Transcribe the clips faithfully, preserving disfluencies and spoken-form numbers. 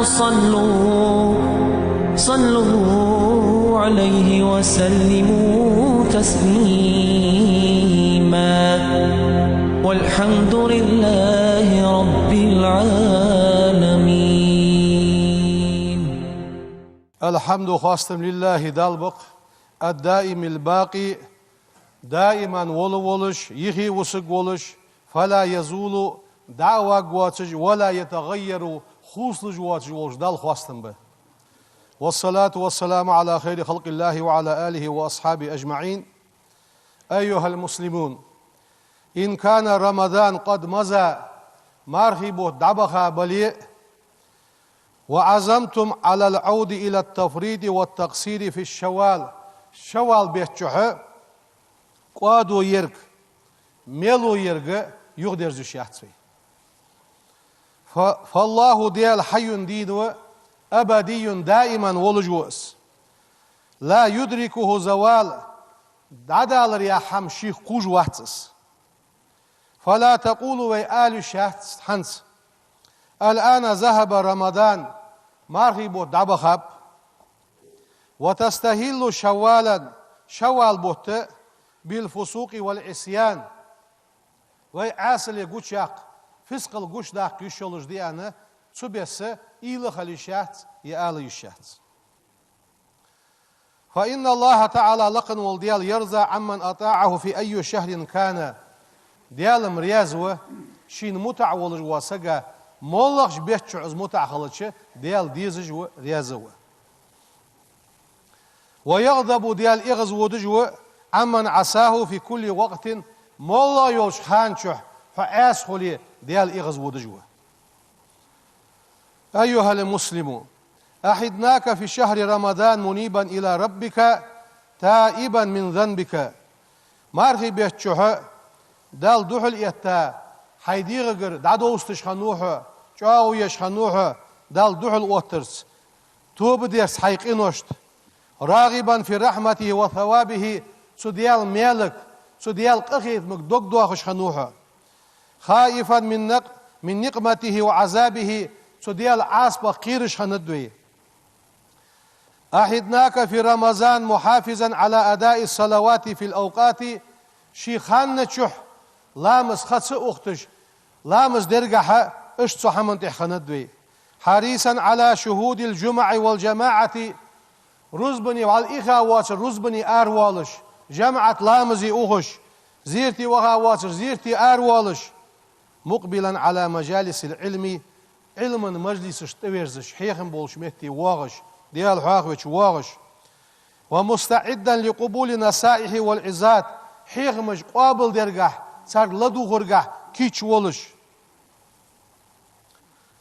صلوا، صلوا عليه وسلموا تسليما. والحمد لله رب العالمين. الحمد, хоастам, لله, Далла ба-кх, الدائم الباقي, даиман вола волаш, юхе вусаргволаш, فلا يزول, дӀа а варгвоацаш, ولا يتغير, хувцалуш воацаш волча Далла хоастам ба. والصلاة والسلام على خير خلق الله وعلى آله وأصحابه أجمعين. أيها المسلمون، إن كان رمضان قد مضى, мархий бутт дӀабаха бале а, وعزمتم على العود إلى التفريط والتقصير في الشوال, шаввал бетта чухь кӀоадо ерг, мело ерг юхадерзаш яц вай. Фа-, فالله, Даьла, حي, дийна ва, أبدي, даиман волаш ва Из. لا يدركه زوال, дӀадалар яха хӀама Шийх кхувш вац Из. فلا تقولوا, вай ала йиш яц хӀанз: الآن ذهب رمضان, мархий бутт дӀабахаб, وتستهلوا شوالا, шаввал бутт а, بالفسوق والعصيان, вай Ӏаьсал гучаяккха, фискъал гучадаккха йиш йолаш да аьнна, цу беса уйла хила йиш яц, е ала йиш яц. فإن الله تعالى, лакха вола Даьла, يرضى عمن أطاعه في أي شهر كان, Даьла-м раьза ва Шийна мутӀахь волаш вола саг, моллагӀча бетта чухь из мутӀахь хилча, Даьла дезаш ва, раьза ва. ويغضب, Даьла эгӀазводаш ва, عمن عصاه في كل وقت, моллагӀа йолча хана чухь хьо Ӏаьса хуле, Даьла эгӀазводаш ва. أيها المسلم، أحضناك في شهر رمضان منيبا إلى ربك تائبا من ذنبك. Мархий бетта чухь Далла духьал а этта, хьай дегӀагара дӀадовзийташ хиннав хьо, чӀоагӀо еш хиннав хьо, Далла духьал оттарца, тоба дерца хьай къиношта, راغبا في رحمته وثوابه, цу Даьла маьлага, цу Даьла къахетамга дог доахаш хиннав хьо. خائفا من نق-، من نقمته وعذابه, цу Даьла Ӏазапах кхераш хиннад вай. أحضناك في رمضان محافظا على أداء الصلوات في الأوقات, ший ханна чухь ламаз ха ца ухийташ, ламаз дергахьа, иштта цу хӀаман тӀа хиннад вай. حريصا على شهود الجمع والجماعة, рузбане вӀалла ийха воацар рузбане аравоалаш, жамаӀат ламазе ухаш, зерате ваха воацар зерате аравоалаш. مقبلا على مجالس العلم, Ӏилман мажлисашта тӀаверзаш, хьехам болча метте воагӀаш, Даьла хьоахавеча воагӀаш. ومستعدا لقبول النصائح والعظات, хьехамаш къоабалдергахьа, царга ладувгӀаргахьа кийча волаш.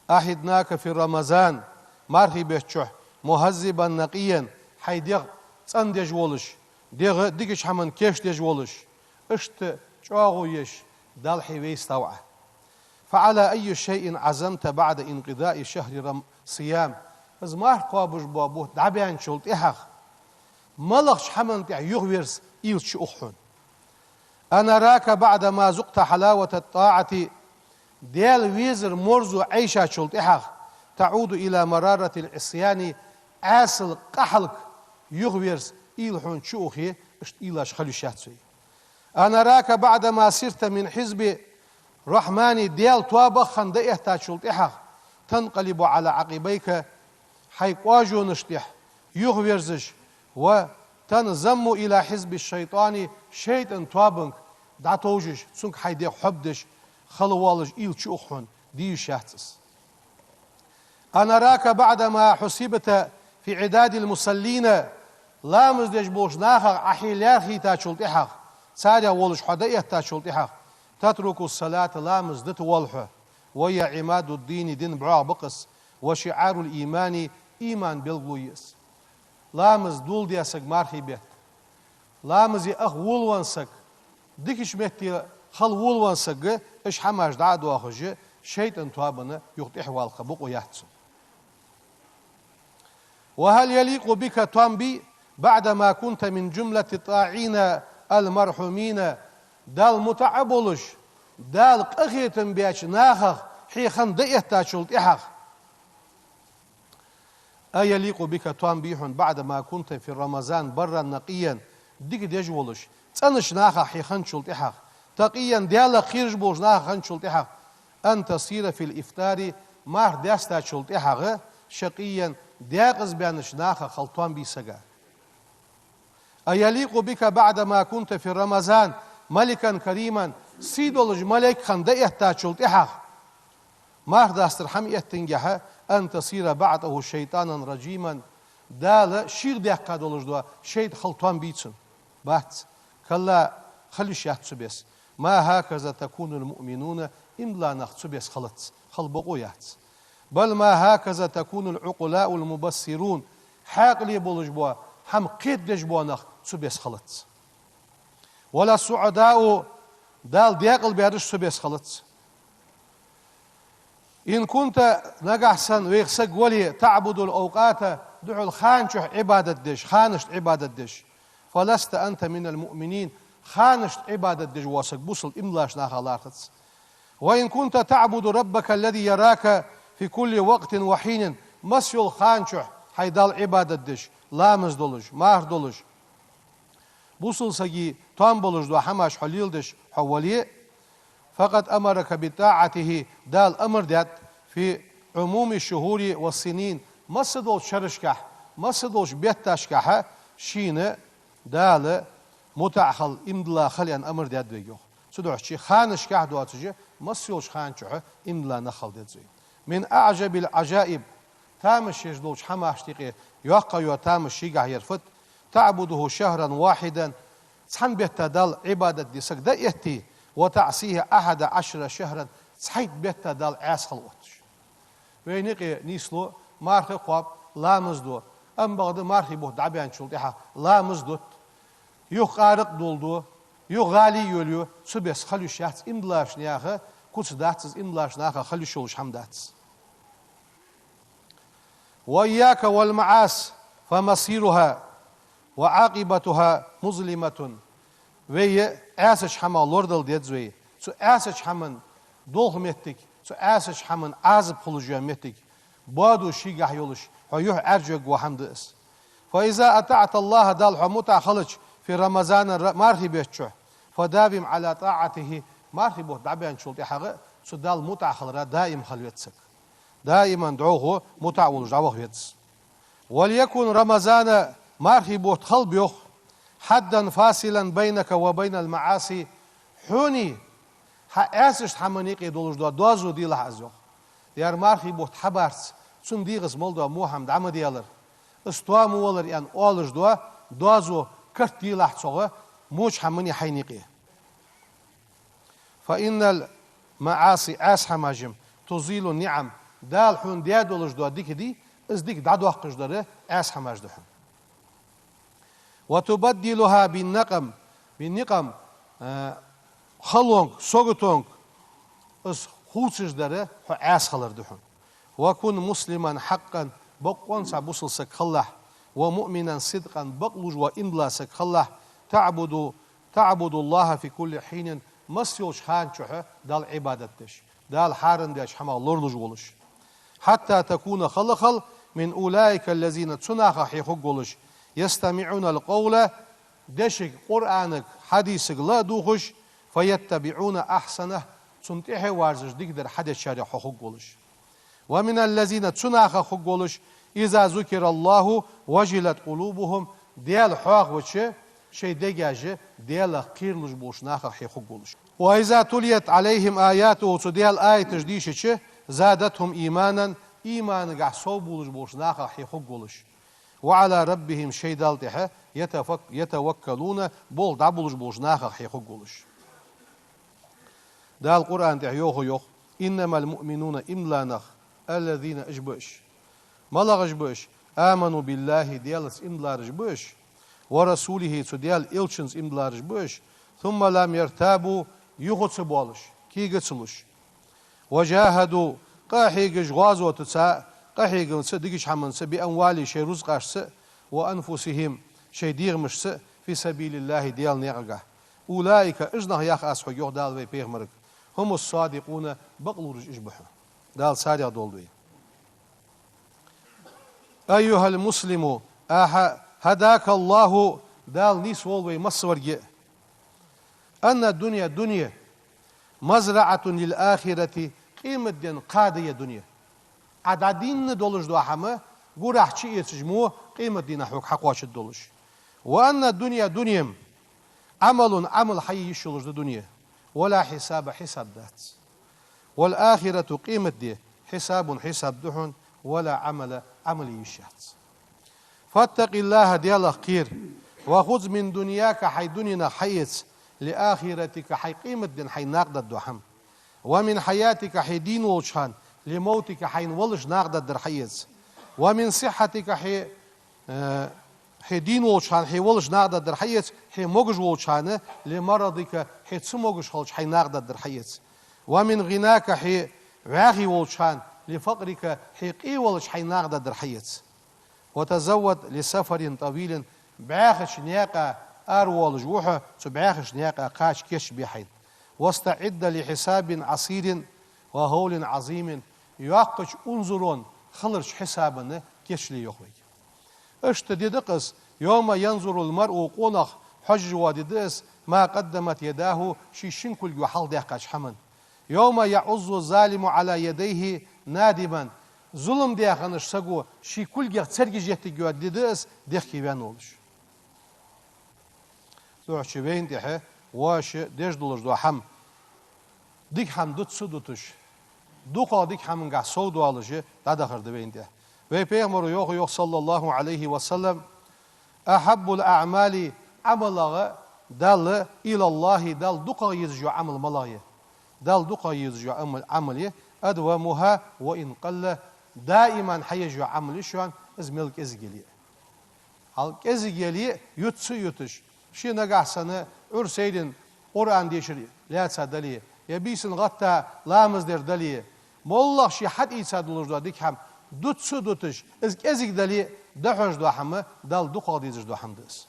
أحضناك في رمضان, мархий бетта чухь, مهذبا نقيا, хьай дегӀ цӀендеш волаш, дегӀ дикача хӀаман кийчдеш волаш, иштта чӀоагӀо еш, Далла хьо вайстав Ӏа. فعلى أي شيء عزمت بعد انقضاء شهر رم-، صيام؟ Из марха кхоабаш бола бутт дӀабаьнначул тӀехьагӀа малагӀча хӀаман тӀа юхаверза уйла чу ух хьона? أنراك بعدما ذقت حلاوة الطاعة, Даьла везар марзо Ӏайшачул тӀехьагӀа, تعود إلى مرارة العصيان, Ӏаьсал къахьалга юхаверза уйла хьона чу ухе, иштта уйлаш хила йиш яц вай. أنراك بعدما صرت من حزب الرحمن, Даьла тоабах хинна дӀаэттачул тӀехьагӀа, تنقلب على عقبيك, хьай кӀоажонаш тӀа юхаверзаш, وتنضم إلى حزب الشيطان, шайтӀан тоабанга дӀатовжаш, цунга хьай дегӀ хьобдеш хила воаллаш уйла чу ух хьона, де йиш яц из. أنراك بعدما حسبت في عداد المصلين, ламаз деш болча нахах Ӏа хье лаьрхӀийтачул тӀехьагӀа, царех волаш хьо дӀаэттачул тӀехьагӀа, تترك الصلاة, ламаз дита воалл хьо, وهي عماد الدين, дина бӀоагӀа ба-кх из, وشعار الإيمان, иман белгало я из. Ламаз доладеш саг мархий бетта, ламазе ах волавенна саг, дикача метте хила волавенна саг, уж хӀамаш дӀа а доахаш, шайтӀан тоабан юха тӀехьавала кхы бокъо яц цун. وهل يليق بك, тоам бий, بعدما كنت من جملة الطائعين المرحومين, Далла мутӀахьа болаш, Дала къахетам беча нахах хьо хинна дӀаэттачул тӀехьагӀа, أيليق بك, тоам бий хьона, بعد ما كنت في رمضان برا نقيا, дика деш волаш, цӀенача нахах хьо хинначул тӀехьагӀа, تقيا, Даьлах кхераш болча нахах хинначул тӀехьагӀа, أن تصير في الإفطار, марха даьстачул тӀехьагӀа, شقيا, декъаза баьннача нахах хила тоам бий сага? أيليق بك بعد ما كنت في رمضان ملكا كريما, сий долаш малейк хинна дӀаэттачул тӀехьагӀа, марха дастар хӀама эттингехьа, أن تصير بعده شيطانا رجيما, Дала шийх даьккха долаш дола шайтӀа хила тоам бий цунна? Бац. كلا, хила йиш яц цу беса. ما هكذا تكون المؤمنون, иман дола нах цу беса хилац, хила бокъо яц. بل ما هكذا تكون العقلاء المبصرون, хьаькъале болаш бола, хӀама кхетадеш бола нах цу беса хилац. ولا السعداء, Дала декъалбаьраш цу беса хилац. إن كنت, нагахьа санна вайх саг вале, تعبد الأوقات, духхьал хана чухь Ӏибадат деш, ханашта Ӏибадат деш, فلست أنت من المؤمنين, ханашта Ӏибадат деш вола саг бусалба иман долаш нахах лархӀац. وإن كنت تعبد ربك الذي يراك في كل وقت وحين, масса йолча хана чухь хьай Далла Ӏибадат деш, ламаз долаш, марха долаш, бусалба сага тоам болаш дола хӀамаш хьо леладеш хьо вале, فقد أمرك بطاعته, Дала амар даьд, في عموم الشهور والسنين, масса долча шерашкахь, масса долча бетташкахьа шийна Дала мутӀахьа хила, иман дола хила аьнна амар даьд вайга, йоах. Цудухьа ший ханашкахь доацаш, масса йолча хана чухь иман дола нах хила деза вай. من أعجب العجائب, тамашийна долча хӀамашта юкъе йоккха йола тамаш шийгахь яр фуд: تعبده شهرا واحدا, цхьан бетта Далла Ӏибадат де саг дӀаэтте, وتعصيه أحد عشر شهرا, цхьайтта бетта Далла Ӏаьса хила отташ. Вайна юкъе нийслу, марха кхоаб, ламаз ду, амма бакъда мархий бутт дӀабаьнначул тӀехьагӀа ламаз дут, юха къаракъ доладу, юха гӀала йолаю, цу беса хила йиш яц, иман долаш наьха куц дац из, иман долаш нахах хила йиш йолаш хӀама дац. وإياك والمعاصي فمصيرها وعاقبتها مظلمة. Вай Ӏаьсача хӀамах лорадала деза вай. Цу Ӏаьсача хӀаман долха моттиг, цу Ӏаьсача хӀаман Ӏазап хулаш йола моттиг боаду шийгахь йолаш, хьо юхь Ӏаьржа вергва хӀама да из. فإذا أطعت الله, Далла хьо мутӀахьа хилча, في رمضان, ра-, мархий бетта чухь, فداوم على طاعته, мархий бутт дӀабаьнначул тӀехьагӀа а цу Далла мутӀахьа хилара даим хила веза саг. Даиман дӀахо мутӀахьа волаш дӀаваха веза. وليكن رمضان, мархий бутт хилба, йоах, حدا فاصلا بينك وبين المعاصي, хьонеи хьа Ӏаьсача хӀаманеи юкъе долаш дола доазув делахь из, йоах. Ер мархий бутт хьабарца, цунна дегӀаца мел дола во хӀама дӀа ма делар, из тоам ма валар аьнна оалаш дола доазув, карт делахь цох, воча хӀаманеи хьайнеи юкъе. فإن المعاصي, Ӏаьса хӀамаш-м, تزيل النعم, Дала хьона даь долаш дола дика дий, из дика дӀадоаккхаш дар Ӏаьса хӀамаш да хьона. وتبدلها بالنقم, بالنقم, э, халонга, саготонга из хувцаш дар хьо Ӏаьса хилар да хьона. وكن مسلما حقا, бокъонца бусалба саг хилалахь, ومؤمنا صدقا, бакълувш вола иман дола саг хилалахь, تعبد تعبد الله في كل حين, масса йолча хана чухь Далла Ӏибадат деш, Дала хьарам даьча хӀамах лоралуш волаш. حتى تكون, хила хила, من أولئك الذين, цу нахах хьо хургволаш, يستمعون القول, дешага, Къуръанага, хьадисага ла а дувгӀаш, فيتبعون أحسنه, цунна тӀехьа верзаш дикадар хьадечарех хьо хургволаш. ومن الذين, цу нахах хургволаш, إذا ذكر الله وجلت قلوبهم, Даьла хьоахавича, шоай дегаш Даьлах кхералуш болча нахах хьо хургволаш. وإذا تليت عليهم آياته, цу Даьла аяташ дийшача, زادتهم إيمانا, иманагахь совбувлаш болча нахах хьо хургволаш. وعلى ربهم, шоай Далла тӀехьа, يتفك-, يتوكلون, болх дӀабуллаш болча нахах хьо хургволаш. Дала Къуръан тӀа йоах, йоах: إنما المؤمنون, иман дола нах, الذين, уж ба уж. МалагӀаш ба уж? آمنوا بالله, Даьлаца иман диллараш ба уж, ورسوله, цу Даьла элчанца иман диллараш ба уж, ثم لم يرتابوا, юха ца боалаш, кега ца луш. وجاهدوا, къахьегаш гӀазотаца, къахьеганца, дикача хӀаманца, بأموالهم, шоай рузкъашца, وأنفسهم, шоай дегӀамашца, في سبيل الله, Даьла наькъагахь. أولئك, уж нах, йоах аз хьога, йоах Дала вай пайхамарга, هم الصادقون, бакълувраш уж ба хьона. Дала царех долда вай. أيها المسلم, أح-, هداك الله, Дала нийсволва вай массаварга а. أن الدنيا, дуне, مزرعة للآخرة, къематдийнахьа кхада я дуне. Ӏа дӀадийна долаш дола хӀама гурахьа чуэцаш мо къематдийнахьа хьога хьакхоачаргдолаш. وأن الدنيا, дуне, عمل, Ӏамал хьае йиш йолаш да дуне. ولا حساب, хьисаб дац. والآخرة, къематди, حساب, хьисаб да хьона, ولا عمل, Ӏамал е йиш яц. فاتق الله, Даьлах кхера. وخذ من دنياك, хьай дуненах хьаэца, لآخرتك, хьай къематдийнахьа хьайна накъадаргдола хӀама. ومن حياتك, хье дийна волча хана, لموتك, хьайна валаш накъадаргдар хьаэца. ومن صحتك, хье, э, хье дийна волча хана хье валаш накъадаргдар хьаэца, хье могаш волча хана, لمرضك, хье ца могаш хилча хьайна накъадаргдар хьаэца. ومن غناك, хье вӀаьхий волча хана, لفقرك, хье къе валча хьайна накъадаргдар хьаэца. وتزود لسفر طويل, бӀаьхача наькъа аравоалаш ва хьо, цу бӀаьхача наькъа кхача кийчбе хьайна. واستعد لحساب عسير وهول عظيم, йоккхача унзарон хиларча хьисабана кийчле, йоах вайга. Иштта ди да-кх из, يوم ينظر المرء, къонах хьожаш вола ди да из, ما قدمت يداه, ший шин кулго хьалха даьккхача хӀаман. يوم يعض الظالم على يديه نادما, зулам даь хиннача саго ший кулгех царгаш еттаргйола ди да из, дехке ваьнна волаш. Цудухьа вайна тӀехьа воаш деш долаш дола хӀама, дика хӀама дутца дуташ, дукхагӀа дика хӀамангахьа сов доалаш дӀадахар да вайна тӀехьа. Вай пайхамара йоах, йоах, صلى الله عليه وسلم: أحب الأعمال, Ӏамалагара Далла, إلى الله, Далла дукхагӀа езаш йола Ӏамал малагӀа я? Далла дукхагӀа езаш йола Ӏамал, Ӏамал я, أدومها وإن قل, даиман хьаеш йола Ӏамал я шоана, из мел кӀезига яле а. Хьал кӀезига яле а, юца а юташ, ше нагахьа санна Ӏуйра сайранна Къуръан дешар лаьца дале, е бийсан гӀатта ламаз дар дале, моллагӀа ше хьатӀаийца долаш дола дика хӀама дутца а дуташ, из кӀезига дале а, дӀахьош дола хӀама Далла дукхагӀа дезаш дола хӀама да из.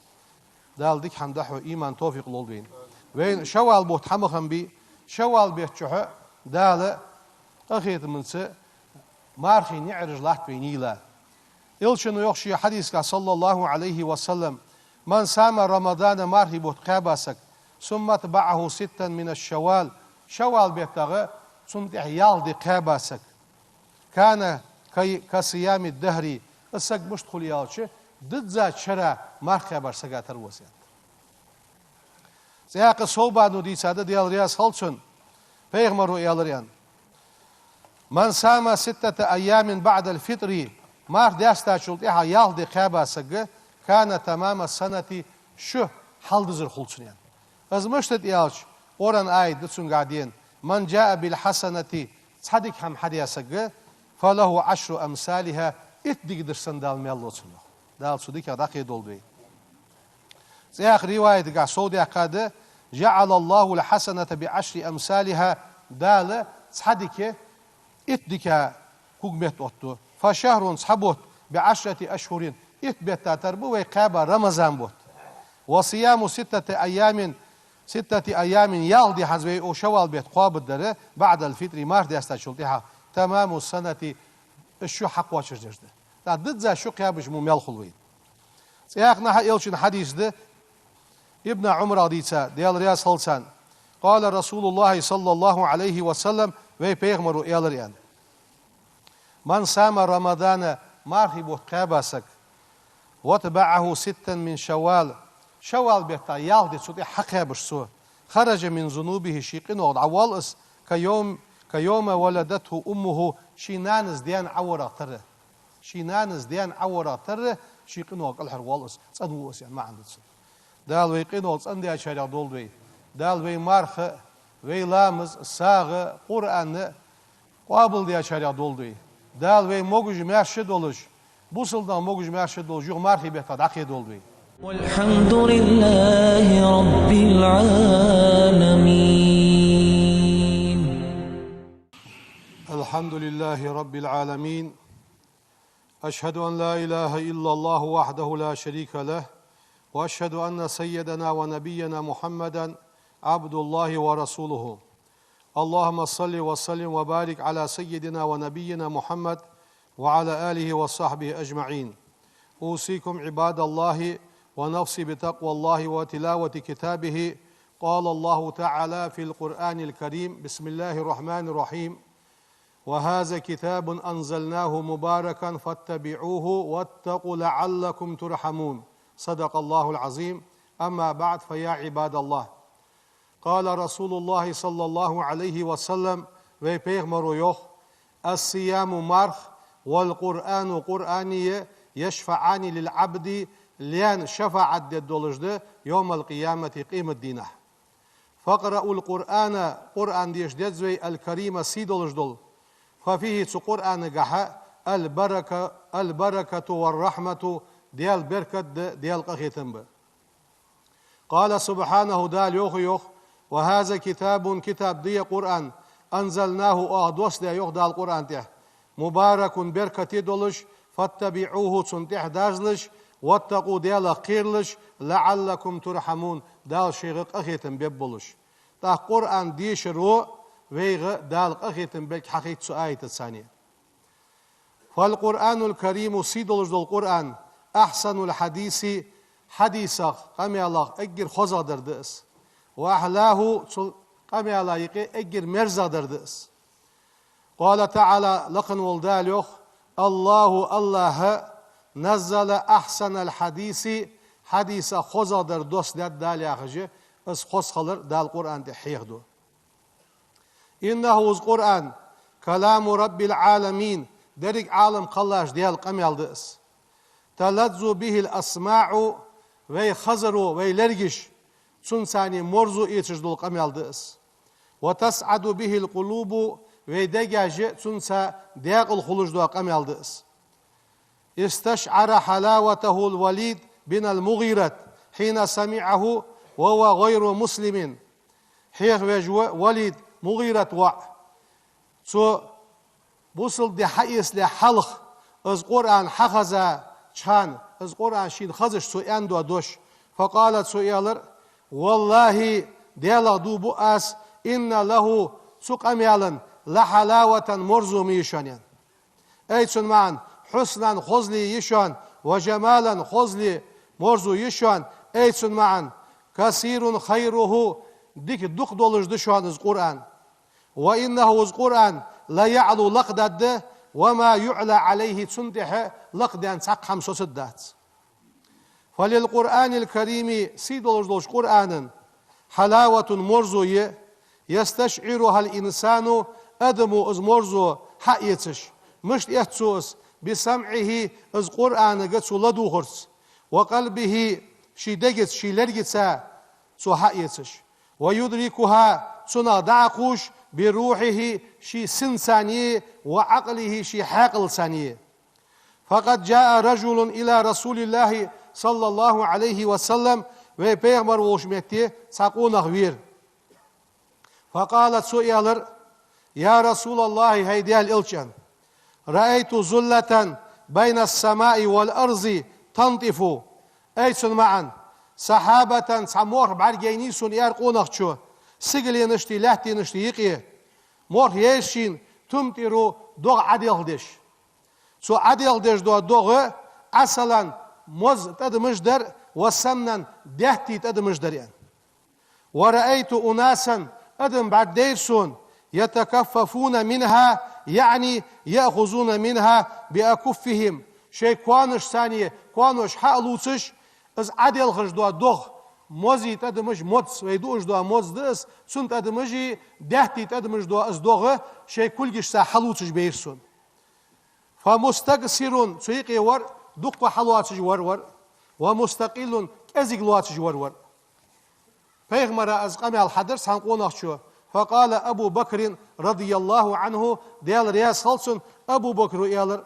Дала дика хӀама дӀахьо иман, товфикъ лолда вайна. Вайна шаввал бутт хьа ма хиннабий, шаввал бетта чухь Дала къахетамца мархий наӀараш латт вайна йийла. Элчано йоах ший хьадисагахь, صلى الله عليه وسلم: من صام رمضان, мархий бутт кхаьба саг, ثم أتبعه ستا من شوال, шаввал беттагӀа цунна тӀехьа ялх ди кхаьба саг, كان كي-, كصيام الدهر, из саг мишта хул аьлча, диззача шера марха кхаьбача сага тара ва из, аьннад. ЦӀаькха Совбано дийцад, Даьла раьза хилва цунна, пайхамара аьлар, аьнна: من صام ستة أيام بعد الفطر, марха даьстачул тӀехьа ялх ди кхаьба саг, كان تمام السنة, шу хьалдизар хул цунна, аьнна. Из мишта да аьлча, Къуръан аят да цунгахь денна: من جاء بالحسنة, цхьа дика хӀама хьадаь саг, فله عشر أمثالها, итт дикадар санна Дала маьл лу цунна, йоах. Дала цу диках дӀакхедолда вай. ЦӀаькха риваятагахь сов даьккхад: جعل الله الحسنة بعشر أمثالها, Дала цхьа дика итт дика куг метта оттаду. فشهر, цхьа бутт, بعشرة أشهر, итт бетта тара ба вай кхаьба Рамазан бутт. وصيام ستة أيام, ستة أيام, ялх ди хӀанз вай укх шаввал бетта кхоабаргдар, بعد الفطر, марха даьстачул тӀехьа, تمام السنة, из шу хьакхоачаш деш да. ТӀаккха дизза шу кхаьбача мо маьл хул вайна. ЦӀаькха а Элчан хьадис да, Ибн Ӏумарах дийца, Даьла раьза хилва царна: قال رسول الله صلى الله عليه وسلم, вай пайхамара аьлар, аьнна: من صام رمضان, мархий бутт кхаьба саг, وأتبعه ستا من شوال, шаввал бетта ялх ди цу тӀехьа хьакхаьбача цо, خرج من ذنوبه, ший къинойх дӀавоал из, كيوم, كيوم ولدته أمه, ший нанас даьна Ӏоварах тара. Ший нанас даьна Ӏоварах тара, ший къинойх кӀалхарвоал из, цӀенву из, аьнна маӀан да цун. Дала вай къинойх цӀендаьчарех долда вай. Дала вай марха а, вай ламаз а, сагӀа а, Къуръан а къоабалдаьчарех долда вай. Дала вай могаш-маьрша долаш, бусалба нах могаш-маьрша долаш, юха мархий бетта дӀакхедолда вай. والحمد لله رب العالمين. الحمد لله رب العالمين. أشهد أن لا إله إلا الله وحده لا شريك له، وأشهد أن سيدنا ونبينا محمدا عبد الله ورسوله. اللهم صل وسلم وبارك على سيدنا ونبينا محمد وعلى آله وصحبه أجمعين. أوصيكم عباد الله ونفسي بتقوى الله وتلاوة كتابه. قال الله تعالى في القرآن الكريم: بسم الله الرحمن الرحيم. وهذا كتاب أنزلناه مباركا فاتبعوه واتقوا لعلكم ترحمون. صدق الله العظيم. أما بعد، فيا عباد الله. قال رسول الله صلى الله عليه وسلم, вай пайхамара йоах: الصيام, марх, والقرآن, Къуръан, يشفعان للعبد, лаьна шафаӀат дергдолаш да, يوم القيامة, къематдийнахьа. فاقرؤوا القرآن, Къуръан деша деза вай, الكريم, сий долаш дола. ففيه, цу Къуръанагахьа, البركة، البركة والرحمة, Даьла беркат да, Даьла къахетам ба. قال سبحانه, Дала йоах, йоах: وهذا كتاب, китаб да ер Къуръан, أنزلناه, оаха доссадаь, йоах Дала Къуръан тӀа, مبارك, беркате долаш, فاتبعوه, цунна тӀехьа даржалаш, واتقوا, Даьлах кхералаш, لعلكم ترحمون, Дала шоайга къахетам бергболаш. ТӀаккха Къуръан дешаро вайга Дала къахетам бергба хьахийца цу аятаца. فالقرآن الكريم, сий долаш дола Къуръан, أحسن الحديث, хьадисех, къамаьлех эггара хозагӀдар да из. وأحلاه, цу къамаьла юкъе эггара мерзагӀдар да из. قال تعالى, лакха вола Дала йоах: الله, АллахӀа, نزل أحسن الحديث, хьадисех хозагӀдар доссадаьд Дала, яхаш, из хоза хилар Дала Къуръан тӀа хьехаду. إنه, из Къуръан, كلام رب العالمين, деррига Ӏалам кхеллача Даьла къамаьл да из. تلذ به الأسماع, вай хазаро, вай лергаш, цунца цхьана морзо эцаш дола къамаьл да из. وتسعد به القلوب, вай дегаш цунца даькъала хулаш дола къамаьл да из. استشعر حلاوته الوليد بن المغيرة حين سمعه وهو غير مسلم. Хьехавеш ва Валид, МугӀират воӀ. Цо бусалба ди хьаэцалехь хьалха, из Къуръан хьахезача хана, из Къуръан шийна хезаш цо аьнна дола дош. فقال, цо аьлар: والله, Даьлах дув бу аз, إن له, цу къамаьла, لحلاوة, морзо ма йий шоана, аьнна. Ай цун маӀан: حسنا, хозал йий шоана, وجمالا, хозал, морзо йий шоана. Ай цун маӀан: كثير خيره, дика дукха долаш да шоана из Къуръан. وإنه, из Къуръан, ليعلو, лакхадоаргда, وما يعلى عليه, цунна тӀехьа лакхадаьнна цхьаккха хӀама соцаргдац. فللقرآن الكريم, сий долаш долча Къуръана, حلاوة, морзо я, يستشعرها الإنسان, адамо из морзо хьаэцаш. Мишта эц цо из? بسمعه, из Къуръанага цо ладувгӀарца, وقلبه, ший дегаца, ший лергаца цо хьаэцаш, ويدركها, цунах дӀакхувш, بروحه, ший синца цхьана, وعقله, ший хьаькъалца цхьана. فقد جاء رجل إلى رسول الله صلى الله عليه وسلم, вай пайхамар волча метте цхьа къонах вера. فقال, цо аьлар: يا رسول الله, хӀай Даьла элча, رأيت ظلة بين السماء والأرض تنطف. Ай цун маӀан: سحابة, цхьа морх бӀаргаяйнай сона, аьлар къонахчо, сигаленашта, лаьттанашта юкъе. Морх яьй шийна, تمطر, догӀа Ӏоделхадеш. Цо Ӏоделхадеш дола догӀа, عسلا, моз тӀадамаш дар, وسمنا, даьтта тӀадамаш дар, аьнна. ورأيت أناسا, адам бӀаргадайра сона, يتكففون منها, يعني يأخذون منها بأكفهم, шоай коанашца цхьана, коанош хьа а лувцаш, из Ӏоделхаш дола догӀа, мозий тӀадамаш, моз, вай дуаш дола моз да из, цун тӀадамаши, даьтта тӀадамаш дола из догӀа шоай кулгашца хьалувцаш байра сона. فمستكثر, цу юкъе вар, дукха хьалоацаш вар вар, ومستقل, кӀезига лоацаш вар вар. Пайхамара из къамаьл хьадар цхьан къонахчо. فقال أبو بكر رضي الله عنه, Даьла раьза хилва цунна, Абу Бакро аьлар: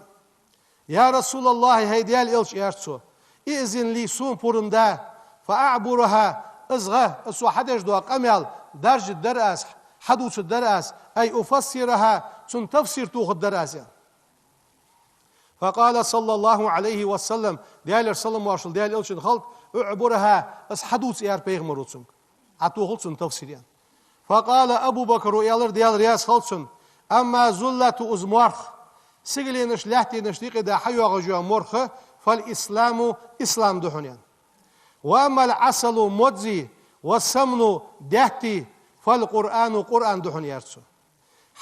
يا رسول الله, хӀай Даьла элча, аьлар цо, ائذن لي, сона пурам да, فأعبرها, из гӀа, из цо хьадеш дола къамаьл даржаргдар аз, хьадувцаргдар аз, أي أفسرها, цун тафсир тохаргдар аз, аьнна. فقال صلى الله عليه وسلم, Даьлера салам-моаршал Даьла элчанна хилда: اعبرها, из хьадувца, аьлар пайхамаро цунга. Ӏотохал цун тафсир, аьнна. فقال أبو بكر, аьлар, Даьла раьза хилва цунна: أما الظلة, из морх, сигаленаш, лаьттанаш юкъе да хьайоагӀаш йола морх, فالإسلام, ислам да хьона, аьнна. وأما العسل, морзи, والسمن, даьтти, فالقرآن, Къуръан да хьона, аьлар цо.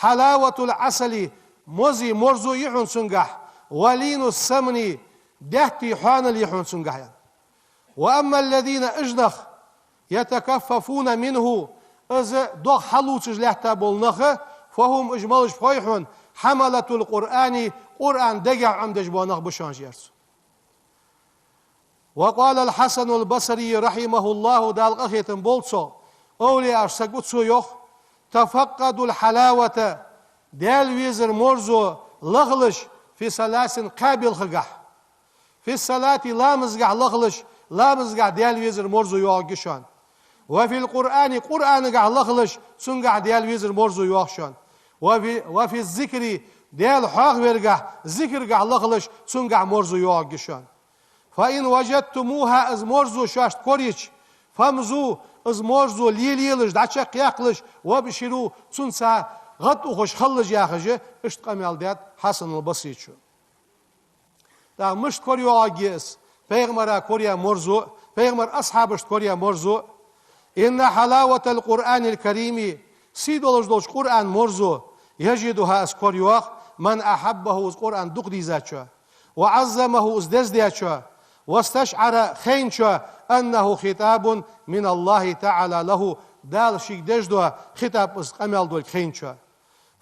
حلاوة العسل, морзи морзо я хьона цунгахь, ولين السمن, даьтти хьоанал я хьона цунгахь, аьнна. وأما الذين, уж нах, يتكففون منه, из догӀа хьаллоацаш латта бола нах, فهم, уж малаш ба хой хьона, حملة القرآن, Къуръан дегахь Ӏомадеш бола нах ба шоана, аьлар цо. وقال الحسن البصري رحمه الله, Дала къахетам болба цох, овлияаш саг ва, цо йоах: تفقدوا الحلاوة, Даьла везар морзо лахалаш, في ثلاث, кхаь балхагахь. في الصلاة, ламазгахь лахалаш, ламазгахь Даьла везар морзо йоагӀаргья шоана. وفي القرآن, Къуръанагахь лахалаш, цунгахь Даьла везар морзо йоагӀа шоана. وفي, وفي الذكر, Даьла хьоахавергахь, зикаргахь лахалаш, цунгахь морзо йоагӀаргья шоана. فإن وجدتموها, из морзо шоашта корайича, فامضوا, из морзо лелаелаш, дӀачакхъяккхалаш, وأبشروا, цунца гӀадухаш хилалаш, яхаш, иштта къамаьл даьд Хьасанул Басрийчо. ТӀаккха мишта корайоагӀаргья из? Пайхамара кораяь морзо, пайхамара асхьабашта кораяь морзо. إن حلاوة القرآن الكريم, сий долаш долча Къуръан морзо, يجدها, из корайоагӀа, من أحبه, из Къуръан дукха дийзачо, وعظمه, из деза дечо, واستشعر, хайначо, أنه خطاب من الله تعالى له, Дала шийга деш дола хитаб, из къамаьл долга хайначо.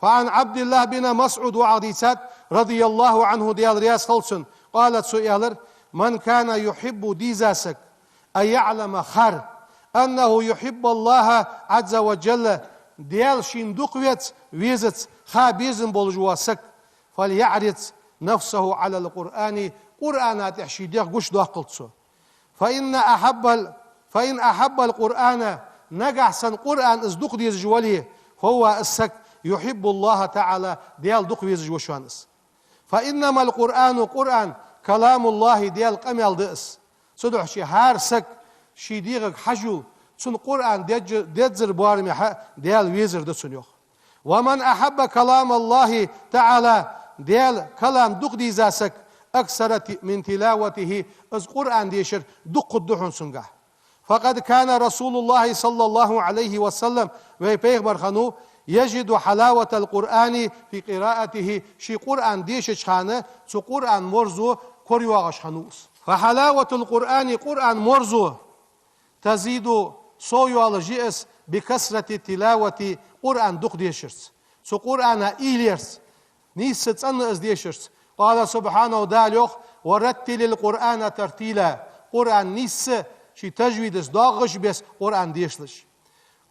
فعن عبد الله بن مسعود, ваӀа дийцад, رضي الله عنه, Даьла раьза хилва цунна, قال, цо аьлар: من كان يحب, дийза саг, أن يعلم, хар, أنه يحب الله عز وجل, Даьла шийна дукха везац, везац ха безам болаш вола саг, فليعرض نفسه على القرآن, Къуръана тӀа ший дегӀ гучадоаккхалда цо. فإن أحب ال-, فإن أحب القرآن, нагахь санна Къуръан из дукха дезаш вале, فهو, из саг, يحب الله تعالى, Даьла дукха везаш ва шоана из. فإنما القرآن, Къуръан, كلام الله, Даьла къамаьл да из. Цудухьа хӀара саг ший дегӀага хьажол, цунна Къуръан деза-, дезар боарамехьа Даьла везар да цунна, йоах. ومن أحب كلام الله تعالى, Даьла калам дукха дийза саг, أكثر ت-, من تلاوته, из Къуръан дешар дукха да хьона цунгахь. فقد كان رسول الله صلى الله عليه وسلم, вай пайхамар хиннав, يجد حلاوة القرآن في قراءته, ше Къуръан дешача хана цу Къуръан морзо корайоагӀаш хиннав из. فحلاوة القرآن, Къуръан морзо, تزيد, совйоалаш я из, بكثرة التلاوة, Къуръан дукха дешарца, цу Къуръана уйла ярца, нийсса цӀена из дешарца. قال سبحانه, Дала йоах: ورتل القرآن ترتيلا, Къуръан нийсса ший тажвидаца доагӀаш беса Къуръан дешалаш.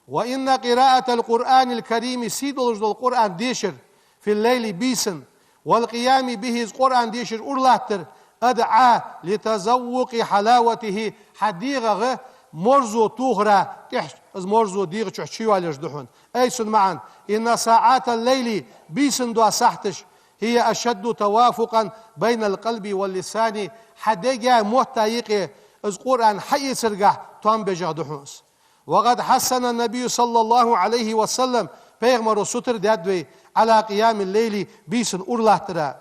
وإن قراءة القرآن الكريم, сий долаш дола Къуръан дешар, في الليل, бийсан, والقيام به, из Къуръан дешаш уралаттар, أدعى لتذوق حلاوته, хьа дегӀагӀа морзо тохара тӀехьа, из морзо дегӀа чу чуйоалаеш да хьона. أي, цун маӀан: إن ساعات الليل, бийсан дола сахьташ, هي أشد توافقا بين القلب واللسان, хьа дега, мотта юкъе из Къуръан хьаэцаргахь тоам беш да хьона из. وقد حثنا النبي صلى الله عليه وسلم, пайхамаро сутара даьд вай, على قيام الليل, бийсан уралаттара,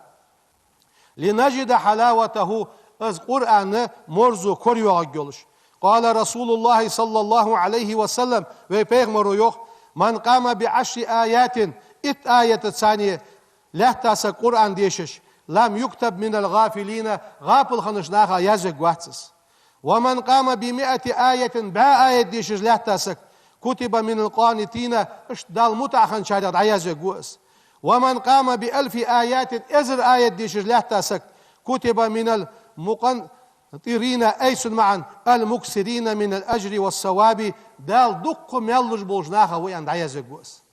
لنجد حلاوته, из Къуръана морзо корайоагӀаргйолаш. قال رسول الله صلى الله عليه وسلم, вай пайхамаро йоах: من قام بعشر آيات, итт аятаца лаьтта саг Къуръан дешаш, لم يكتب من الغافلين, гӀапал хиннача наха язвергвац из. ومن قام بمائة آية, бӀаь аят дешаш лаьтта саг, كتب من القانتين, иштта Далла мутӀахьа хинначарех дӀаязвергва из. ومن قام بألف آية, эзар аят дешаш лаьтта саг, كتب من المقنطرين, أي, цун маӀан, المكثرين من الأجر والثواب, Далла дукха маьл луш болча нахах ва аьнна дӀаязвергва из.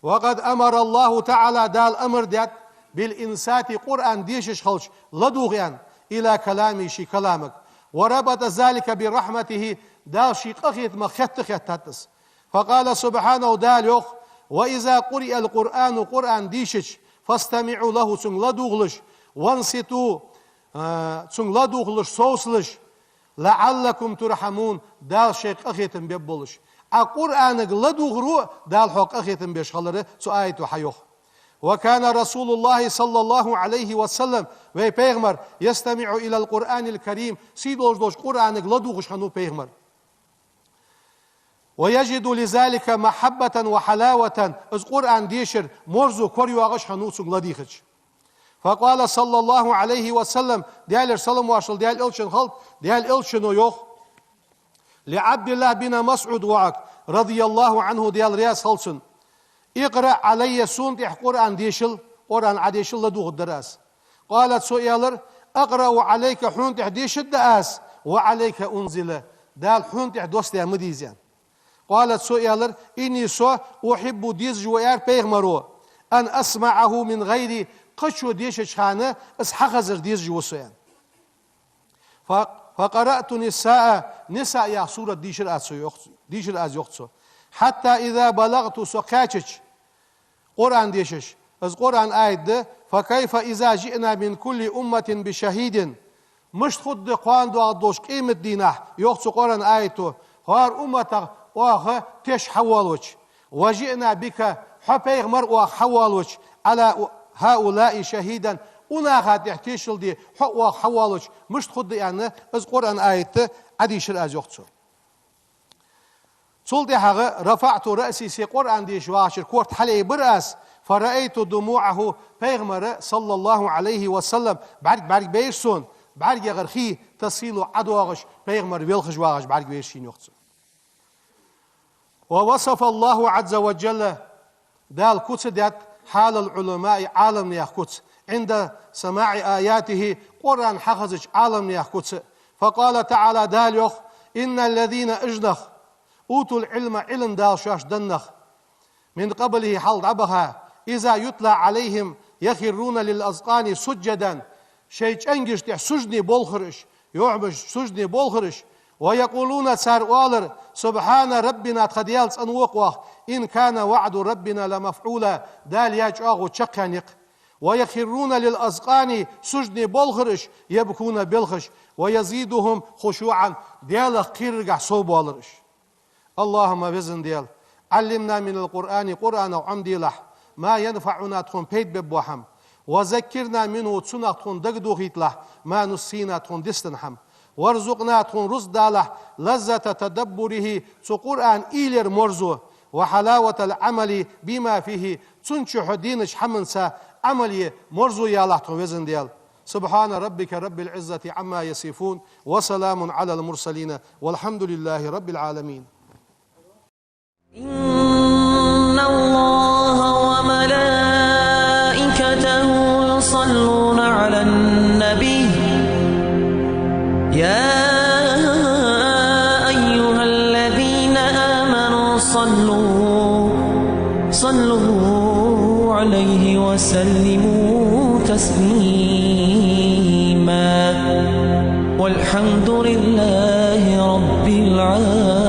وقد أمر الله تعالى, Дала амар даьд, بالإنصات, Къуръан дешаш хилча ладувгӀа аьнна, إلى كلامه, ший каламага. وربط ذلك برحمته, Дала ший къахетамах хетта хеттад из. فقال سبحانه, Дала йоах: وإذا قرئ القرآن, Къуръан дийшача, فاستمعوا له, цунга ладувгӀалаш, وأنصتوا, а, цунга ладувгӀалаш, совцалаш, لعلكم ترحمون, Дала шоайга къахетам бергболаш. Ӏа Къуръанага ладувгӀаро Дала хьога къахетам беш хилар цу аято хьайоах. وكان رسول الله صلى الله عليه وسلم, вай пайхамар, يستمع إلى القرآن الكريم, сий долаш долча Къуръанага ладувгӀаш хиннав пайхамар. ويجد لذلك محبة وحلاوة, из Къуръан дешар марзо корайоагӀаш хиннав цунга ладийхача. فقال صلى الله عليه وسلم, Даьлера салам-моаршал Даьла Элчанна хилда, Даьла Элчано йоах, لعبد الله بن مسعود воӀага, رضي الله عنه, Даьла раьза хилва цунна: اقرأ علي, сона тӀехьа Къуръан дешал, Къуръан Ӏа дешал, ладувгӀаргдар аз. قال, цо аьлар: أقرأ عليك, хьона тӀехьа дешаргда аз, وعليك أنزل, Дала хьона тӀехьа доссадаь ма дий из, аьнна. قال, цо аьлар: إني, со, أحب, дезаш ва, аьлар пайхамаро, أن أسمعه من غيري, кхычо дешача хана из хьахазар дезаш ва со, аьнна. فق-, فقرأت النساء, Ниса яха сурат дийшар аз, йоах цо, дийшар аз, йоах цо. حتى إذا بلغت, со кхаьчача, Къуръан дешаш, из Къуръан аят да: فكيف إذا جئنا من كل أمة بشهيد. Мишта хургда кхоана доагӀаргдолча къематдийнахьа, йоах цу Къуръан аято, хӀара умматах оаха теш хьавоалавича. وجئنا بك, хьо, пайхамар, оаха хьавоалавича, على هؤلاء شهيدا, укх наха тӀехьа тешал де хьо оаха хьавоалавича, мишта хургда, аьнна, из Къуръан аят Ӏодийшар аз, йоах цо. Цул тӀехьагӀа رفعت رأسي, се Къуръан деша вагӀача корта хьалъайбир аз, فرأيت دموعه, пайхамара, صلى الله عليه وسلم, бӀарг бӀаргабайра сона, бӀаргегӀара хий, تسيل, ӀодоагӀаш, пайхамар велхаш вагӀаш бӀаргавайра шийна, йоах цо. ووصف الله عز وجل, Дала куц даьд, حال العلماء, Ӏаламнаьха куц, عند سماع آياته, Къуръан хьахазача Ӏаламнаьха куц. فقال تعالى, Дала йоах: إن الذين, уж нах, أوتوا العلم, Ӏилма Дала шоашта денна нах, من قبله, хьалха дӀабаха, إذا يتلى عليهم يخرون للأذقان سجدا, шоай чӀангашта тӀехьа сужуде болхар уж, юхьмарча сужуде болхар уж. ويقولون, цар оалар: سبحان ربنا, тха Даьла цӀенвоаккх оаха, إن كان وعد ربنا لمفعولا, Дала яь чӀоагӀо чакхъяьнна я-кх. ويخرون للأذقان, сужуде болхар уж, يبكون, белхаш, ويزيدهم خشوعا, Даьлах кхераргахьа совбоалар уж. اللهم, Веза Даьла, علمنا من القرآن, Къуръанах Ӏомаделахь, ما ينفعنا, тхона пайда бергбола хӀама, وذكرنا منه, цунах тхона дагадохийталахь, ما نسينا, тхона дистанна хӀама, وارزقنا, тхона рузкъа далахь, لذة تدبره, цу Къуръан уйла яра марзо, وحلاوة العمل بما فيه, цун чу хьо денача хӀаманца Ӏамал е марзо ялахь тхона, Веза Даьла. سبحان ربك رب العزة عما يصفون، وسلام على المرسلين، والحمد لله رب العالمين. إن الله وملائكته يصلون على النبي، يا أيها الذين آمنوا صلوا، صلوا عليه وسلموا تسليما. والحمد لله رب العالمين.